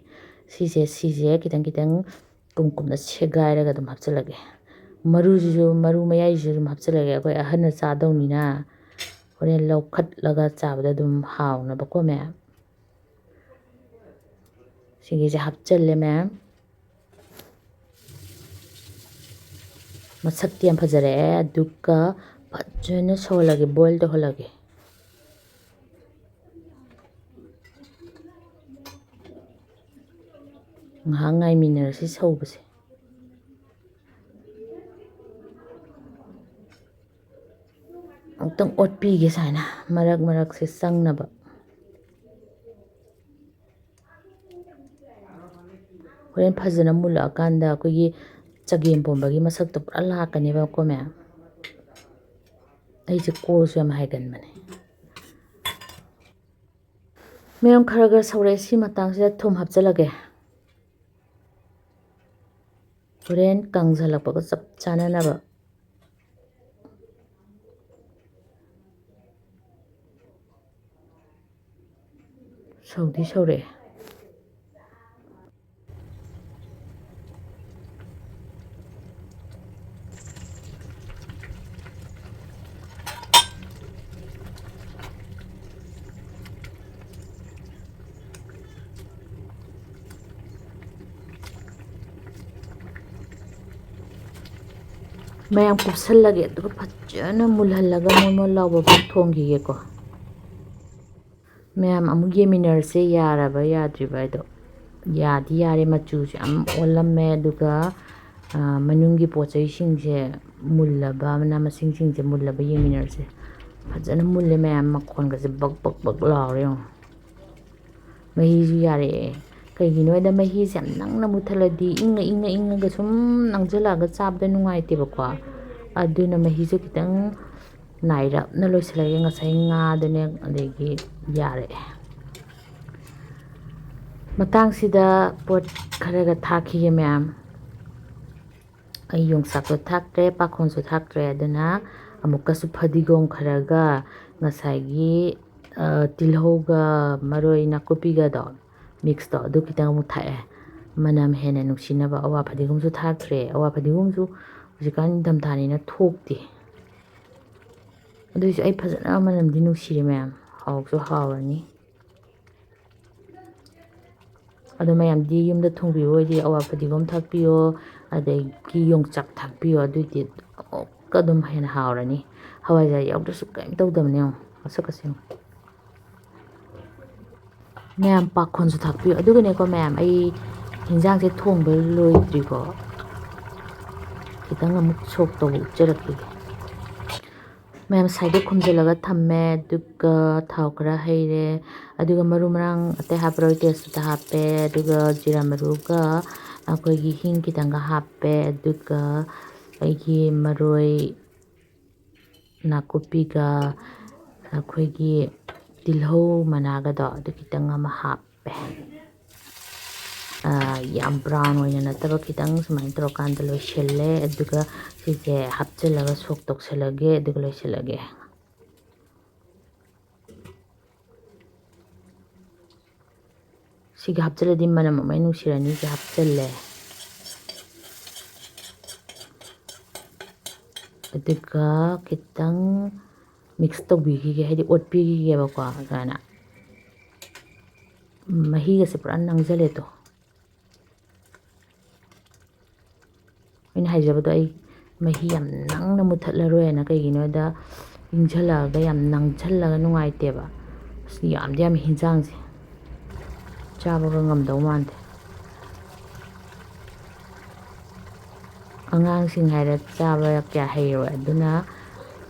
ꯁꯤꯁꯦ, ꯁꯤꯁꯦ ꯈꯤꯇꯪ ꯈꯤꯇꯪ ꯀꯨꯝ ꯀꯨꯝꯅ ꯁꯦꯒꯥꯏꯔꯒ ꯑꯗꯨꯝ ꯍꯥꯞꯆꯤꯜꯂꯒꯦ꯫ ꯃꯔꯨꯁꯤꯁꯨ, ꯃꯔꯨ ꯃꯌꯥꯏꯁꯤꯁꯨ ꯑꯗꯨꯝ ꯍꯥꯞꯆꯤꯜꯂꯒꯦ, ꯑꯩꯈꯣꯏ ꯑꯍꯟꯅ ꯆꯥꯗꯧꯅꯤꯅ꯫ ꯍꯣꯔꯦꯟ ꯂꯧꯈꯠꯂꯒ ꯆꯥꯕꯗ ꯑꯗꯨꯝ ꯍꯥꯎꯅꯕꯀꯣ ꯃꯌꯥꯝ꯫ ꯁꯤꯒꯤꯁꯦ ꯍꯥꯞꯆꯜꯂꯦ ꯃꯌꯥꯝ꯫ ꯃꯁꯛꯇꯤ ꯌꯥꯝ ꯐꯖꯔꯛꯑꯦ꯫ ꯑꯗꯨꯒ ꯐꯖꯅ ꯁꯧꯍꯜꯂꯒꯦ, boil ꯇꯧꯍꯜꯂꯒꯦ꯫ ꯉꯥꯏꯍꯥꯛ ꯉꯥꯏꯃꯤꯟꯅꯔꯁꯤ ꯁꯧꯕꯁꯦ꯫ ꯑꯃꯨꯛꯇꯪ ꯑꯣꯠꯄꯤꯒꯦ ꯁꯨꯃꯥꯏꯅ, ꯃꯔꯛ ꯃꯔꯛꯁꯦ ꯆꯪꯅꯕ꯫ ꯍꯣꯔꯦꯟ ꯐꯖꯅ ꯃꯨꯜꯂꯛꯑꯀꯥꯟꯗ ꯑꯩꯈꯣꯏꯒꯤ ꯆꯒꯦꯝ ꯄꯣꯝꯕꯒꯤ ꯃꯁꯛꯇꯣ ꯄꯨꯔꯥ ꯂꯥꯛꯀꯅꯦꯕꯀꯣ ꯃꯌꯥꯝ꯫ ꯑꯩꯁꯦ ꯀꯣꯜꯁꯨ ꯌꯥꯝ ꯍꯥꯏꯒꯟꯕꯅꯦ꯫ ꯃꯌꯥꯝ, ꯈꯔ ꯈꯔ ꯁꯧꯔꯛꯑꯦ꯫ ꯁꯤ ꯃꯇꯥꯡꯁꯤꯗ ꯊꯨꯝ ꯍꯥꯞꯆꯤꯜꯂꯒꯦ꯫ ꯍꯣꯔꯦꯟ ꯀꯪꯁꯜꯂꯛꯄꯒ ꯆꯞ ꯆꯥꯅꯅꯕ꯫ ꯁꯧꯗꯤ ꯁꯧꯔꯛꯑꯦ꯫ ꯃꯌꯥꯝ ꯀꯨꯞꯁꯜꯂꯒꯦ, ꯑꯗꯨꯒ ꯐꯖꯅ ꯃꯨꯜꯍꯜꯂꯒ ꯃꯣꯟ ꯃꯣꯟ ꯂꯥꯎꯕ ꯐꯥꯎ ꯊꯣꯡꯈꯤꯒꯦꯀꯣ꯫ ꯃꯌꯥꯝ ꯑꯃꯨꯛ ꯌꯦꯡꯃꯤꯟꯅꯔꯁꯦ, ꯌꯥꯔꯕ ꯌꯥꯗ꯭ꯔꯤꯕ ꯍꯥꯏꯗꯣ꯫ ꯌꯥꯗꯤ ꯌꯥꯔꯦ, ꯃꯆꯨꯁꯦ ꯌꯥꯝ ꯑꯣꯜꯂꯝꯃꯦ꯫ ꯑꯗꯨꯒ, ꯑ, ꯃꯅꯨꯡꯒꯤ ꯄꯣꯠ ꯆꯩꯁꯤꯡꯁꯦ ꯃꯨꯜꯂꯕ, ꯃꯅꯥ ꯃꯁꯤꯡꯁꯤꯡꯁꯦ ꯃꯨꯜꯂꯕ ꯌꯦꯡꯃꯤꯟꯅꯔꯁꯦ꯫ ꯐꯖꯅ ꯃꯨꯜꯂꯦ ꯃꯌꯥꯝ, ꯃꯈꯣꯟꯒꯁꯦ ꯕꯛ ꯕꯛ ꯕꯛ ꯂꯥꯎꯔꯦ ꯌꯦꯡꯉꯣ꯫ ꯃꯍꯤꯁꯨ ꯌꯥꯔꯛꯑꯦ꯫ ꯀꯩꯒꯤꯅꯣ ꯍꯥꯏꯗ ꯃꯍꯤꯁꯦ ꯌꯥꯝ ꯅꯪꯅ ꯃꯨꯠꯊꯠꯂꯗꯤ ꯏꯪꯉ ꯏꯪꯉ ꯏꯪꯉꯒ ꯁꯨꯝ ꯅꯪꯁꯤꯜꯂꯛꯑꯒ ꯆꯥꯕꯗ ꯅꯨꯡꯉꯥꯏꯇꯦꯕꯀꯣ꯫ ꯑꯗꯨꯅ ꯃꯍꯤꯁꯨ ꯈꯤꯇꯪ ꯅꯥꯏꯔꯞꯅ ꯂꯣꯏꯁꯤꯜꯂꯒꯦ꯫ ꯉꯁꯥꯏ ꯉꯥꯗꯨꯅꯦ ꯑꯗꯒꯤ ꯌꯥꯔꯛꯑꯦ꯫ ꯃꯇꯥꯡꯁꯤꯗ ꯄꯣꯠ ꯈꯔꯒ ꯊꯥꯛꯈꯤꯒꯦ ꯃꯌꯥꯝ꯫ ꯑꯩ ꯌꯣꯡꯆꯥꯛꯁꯨ ꯊꯥꯛꯇ꯭ꯔꯦ, ꯄꯥꯈꯣꯟꯁꯨ ꯊꯥꯛꯇ꯭ꯔꯦ꯫ ꯑꯗꯨꯅ ꯑꯃꯨꯛꯀꯁꯨ ꯐꯗꯤꯒꯣꯝ ꯈꯔꯒ ꯉꯁꯥꯏꯒꯤ, ꯑ, ꯇꯤꯜꯍꯧꯒ ꯃꯔꯣꯏ ꯅꯥꯀꯨꯞꯄꯤꯒꯗꯣ mix ꯇꯣ ꯑꯗꯨ ꯈꯤꯇꯪ ꯑꯃꯨꯛ ꯊꯥꯛꯑꯦ꯫ ꯃꯅꯝ ꯍꯦꯟꯅ ꯅꯨꯡꯁꯤꯅꯕ꯫ ꯑꯋꯥ ꯐꯗꯤꯒꯣꯝꯁꯨ ꯊꯥꯛꯇ꯭ꯔꯦ꯫ ꯑꯋꯥ ꯐꯗꯤꯒꯣꯝꯁꯨ ꯍꯧꯖꯤꯛꯀꯥꯟ ꯅꯤꯡꯊꯝꯊꯥꯅꯤꯅ ꯊꯣꯛꯇꯦ꯫ ꯑꯗꯨꯏꯁꯨ ꯑꯩ ꯐꯖꯅ ꯃꯅꯝꯗꯤ ꯅꯨꯡꯁꯤꯔꯦ ꯃꯌꯥꯝ꯫ ꯍꯥꯎꯁꯨ ꯍꯥꯎꯔꯅꯤ꯫ ꯑꯗꯣ ꯃꯌꯥꯝꯗꯤ ꯌꯨꯝꯗ ꯊꯣꯡꯕꯤꯕ ꯑꯣꯏꯗꯤ ꯑꯋꯥ ꯐꯗꯤꯒꯣꯝ ꯊꯥꯛꯄꯤꯌꯣ, ꯑꯗꯒꯤ ꯌꯣꯡꯆꯥꯛ ꯊꯥꯛꯄꯤꯌꯣ, ꯑꯗꯨꯏꯗꯤ ꯑꯃꯨꯛꯀ ꯑꯗꯨꯝ ꯍꯦꯟꯅ ꯍꯥꯎꯔꯅꯤ꯫ ꯍꯋꯥꯏꯖꯥꯔ ꯌꯥꯎꯗ꯭ꯔꯁꯨ ꯀꯔꯤꯝ ꯇꯧꯗꯕꯅꯦ꯫ ꯌꯦꯡꯉꯣ, ꯃꯁꯛꯀꯁꯦ ꯌꯦꯡꯉꯣ꯫ ꯃꯌꯥꯝ ꯄꯥꯈꯣꯟꯁꯨ ꯊꯥꯛꯄꯤꯌꯨ꯫ ꯑꯗꯨꯒꯅꯦꯀꯣ ꯃꯌꯥꯝ, ꯑꯩ ꯍꯤꯟꯖꯥꯡꯁꯦ ꯊꯣꯡꯕ ꯂꯣꯏꯗ꯭ꯔꯤꯀꯣ, ꯈꯤꯇꯪ ꯑꯃꯨꯛ ꯁꯣꯛ ꯇꯧꯕ ꯎꯠꯆꯔꯛꯈꯤꯒꯦ꯫ ꯃꯌꯥꯝ ꯁꯥꯏꯗ ꯈꯨꯝꯖꯤꯜꯂꯒ ꯊꯝꯃꯦ꯫ ꯑꯗꯨꯒ ꯊꯥꯎ ꯈꯔ ꯍꯩꯔꯦ꯫ ꯑꯗꯨꯒ ꯃꯔꯨ ꯃꯔꯥꯡ ꯑꯇꯩ ꯍꯥꯞꯄꯔꯣꯏ, ꯇꯦꯖꯄꯇꯥ ꯍꯥꯞꯄꯦ꯫ ꯑꯗꯨꯒ ꯖꯤꯔꯥ ꯃꯔꯨꯒ ꯑꯩꯈꯣꯏꯒꯤ ꯍꯤꯡ ꯈꯤꯇꯪꯒ ꯍꯥꯞꯄꯦ꯫ ꯑꯗꯨꯒ ꯑꯩꯒꯤ ꯃꯔꯣꯏ ꯅꯥꯀꯨꯞꯄꯤꯒ ꯑꯩꯈꯣꯏꯒꯤ ꯇꯤꯜꯍꯧ ꯃꯅꯥꯒꯗꯣ ꯑꯗꯨ ꯈꯤꯇꯪ ꯑꯃ ꯍꯥꯞꯄꯦ꯫ ꯑꯥ, ꯌꯥꯝ ꯕ꯭ꯔꯥꯎꯟ ꯑꯣꯏꯅ ꯅꯠꯇꯕ, ꯈꯤꯇꯪ ꯁꯨꯃꯥꯏꯅ ꯇꯧꯔꯀꯥꯟꯗ ꯂꯣꯏꯁꯤꯜꯂꯦ꯫ ꯑꯗꯨꯒ ꯁꯤꯁꯦ ꯍꯥꯞꯆꯤꯜꯂꯒ ꯁꯣꯛ ꯇꯧꯁꯜꯂꯒꯦ, ꯑꯗꯨꯒ ꯂꯣꯏꯁꯤꯜꯂꯒꯦ꯫ ꯁꯤꯒ ꯍꯥꯞꯆꯤꯜꯂꯗꯤ ꯃꯅꯝ ꯑꯃ ꯅꯨꯡꯁꯤꯔꯅꯤ꯫ ꯁꯤ ꯍꯥꯞꯆꯤꯜꯂꯦ꯫ ꯑꯗꯨꯒ ꯈꯤꯇꯪ ꯃꯤꯛꯁ ꯇꯧꯕꯤꯈꯤꯒꯦ, ꯍꯥꯏꯗꯤ ꯑꯣꯠꯄꯤꯈꯤꯒꯦꯕꯀꯣ꯫ ꯁꯨꯃꯥꯏꯅ ꯃꯍꯤꯒꯁꯦ ꯄꯨꯔꯥ ꯅꯪꯁꯜꯂꯦ ꯇꯣ꯫ ꯑꯩꯅ ꯍꯥꯏꯖꯕꯗꯣ ꯑꯩ ꯃꯍꯤ ꯌꯥꯝ ꯅꯪꯅ ꯃꯨꯊꯠꯂꯔꯣꯏꯅ, ꯀꯩꯒꯤꯅꯣꯗ ꯏꯪꯁꯜꯂꯛꯑꯒ ꯌꯥꯝ ꯅꯪꯁꯜꯂꯒ ꯅꯨꯡꯉꯥꯏꯇꯦꯕ꯫ ꯑꯁ, ꯌꯥꯝꯗꯤ ꯌꯥꯝꯃꯤ ꯍꯤꯟꯖꯥꯡꯁꯦ, ꯆꯥꯕꯒ ꯉꯝꯗꯧ ꯃꯥꯟꯗꯦ꯫ ꯑꯉꯥꯡꯁꯤꯡ ꯍꯥꯏꯔꯦ ꯆꯥꯕ ꯀꯌꯥ ꯍꯩꯔꯣꯏ, ꯑꯗꯨꯅ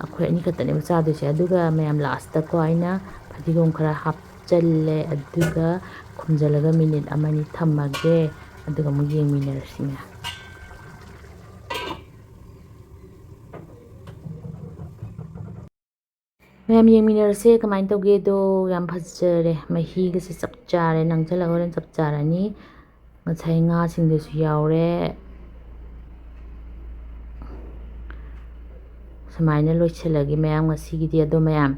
ꯑꯩꯈꯣꯏ ꯑꯅꯤ ꯈꯛꯇꯅꯦꯕ ꯆꯥꯗꯣꯏꯁꯦ꯫ ꯑꯗꯨꯒ ꯃꯌꯥꯝ ꯂꯥꯁꯇꯀꯣ ꯑꯩꯅ ꯐꯗꯤꯒꯣꯝ ꯈꯔ ꯍꯥꯞꯆꯜꯂꯦ, ꯑꯗꯨꯒ ꯈꯨꯝꯖꯤꯜꯂꯒ ꯃꯤꯅꯤꯠ ꯑꯃꯅꯤ ꯊꯝꯃꯒꯦ, ꯑꯗꯨꯒ ꯑꯃꯨꯛ ꯌꯦꯡꯃꯤꯟꯅꯔꯁꯤ ꯃꯌꯥꯝ꯫ ꯃꯌꯥꯝ ꯌꯦꯡꯃꯤꯟꯅꯔꯁꯦ ꯀꯃꯥꯏꯅ ꯇꯧꯒꯦꯗꯣ꯫ ꯌꯥꯝ ꯐꯖꯔꯦ, ꯃꯍꯤꯒꯁꯦ ꯆꯞ ꯆꯥꯔꯦ, ꯅꯪꯁꯜꯂꯒ ꯍꯣꯔꯦꯟ ꯆꯞ ꯆꯥꯔꯅꯤ꯫ ꯉꯁꯥꯏ ꯉꯥꯁꯤꯡꯗꯨꯁꯨ ꯌꯥꯎꯔꯦ꯫ ꯁꯨꯃꯥꯏꯅ ꯂꯣꯏꯁꯤꯜꯂꯒꯦ ꯃꯌꯥꯝ ꯉꯁꯤꯒꯤꯗꯤ꯫ ꯑꯗꯣ ꯃꯌꯥꯝ,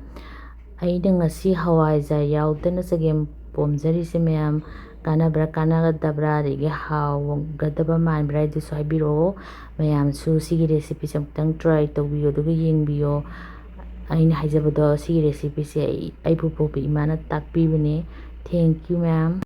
ꯑꯩꯅ ꯉꯁꯤ ꯍꯋꯥꯏꯖꯥꯔ ꯌꯥꯎꯗꯅ ꯆꯒꯦꯝ ꯄꯣꯝꯖꯔꯤꯁꯦ ꯃꯌꯥꯝ, ꯀꯥꯟꯅꯕ꯭ꯔꯥ ꯀꯥꯟꯅꯒꯗꯕ꯭ꯔꯥ, ꯑꯗꯒꯤ ꯍꯥꯎꯒꯗꯕ ꯃꯥꯟꯕ꯭ꯔꯥ ꯍꯥꯏꯗꯨꯁꯨ ꯍꯥꯏꯕꯤꯔꯛꯑꯣ꯫ ꯃꯌꯥꯝꯁꯨ ꯁꯤꯒꯤ ꯔꯦꯁꯤꯄꯤꯁꯦ ꯑꯃꯨꯛꯇꯪ ꯇ꯭ꯔꯥꯏ ꯇꯧꯕꯤꯌꯣ, ꯑꯗꯨꯒ ꯌꯦꯡꯕꯤꯌꯣ꯫ ꯑꯩꯅ ꯍꯥꯏꯖꯕꯗꯣ, ꯁꯤꯒꯤ ꯔꯦꯁꯤꯄꯤꯁꯦ ꯑꯩ, ꯑꯩꯕꯨ ꯄꯣꯛꯄ ꯏꯃꯥꯅ ꯇꯥꯛꯄꯤꯕꯅꯦ꯫ Thank you ꯃꯌꯥꯝ꯫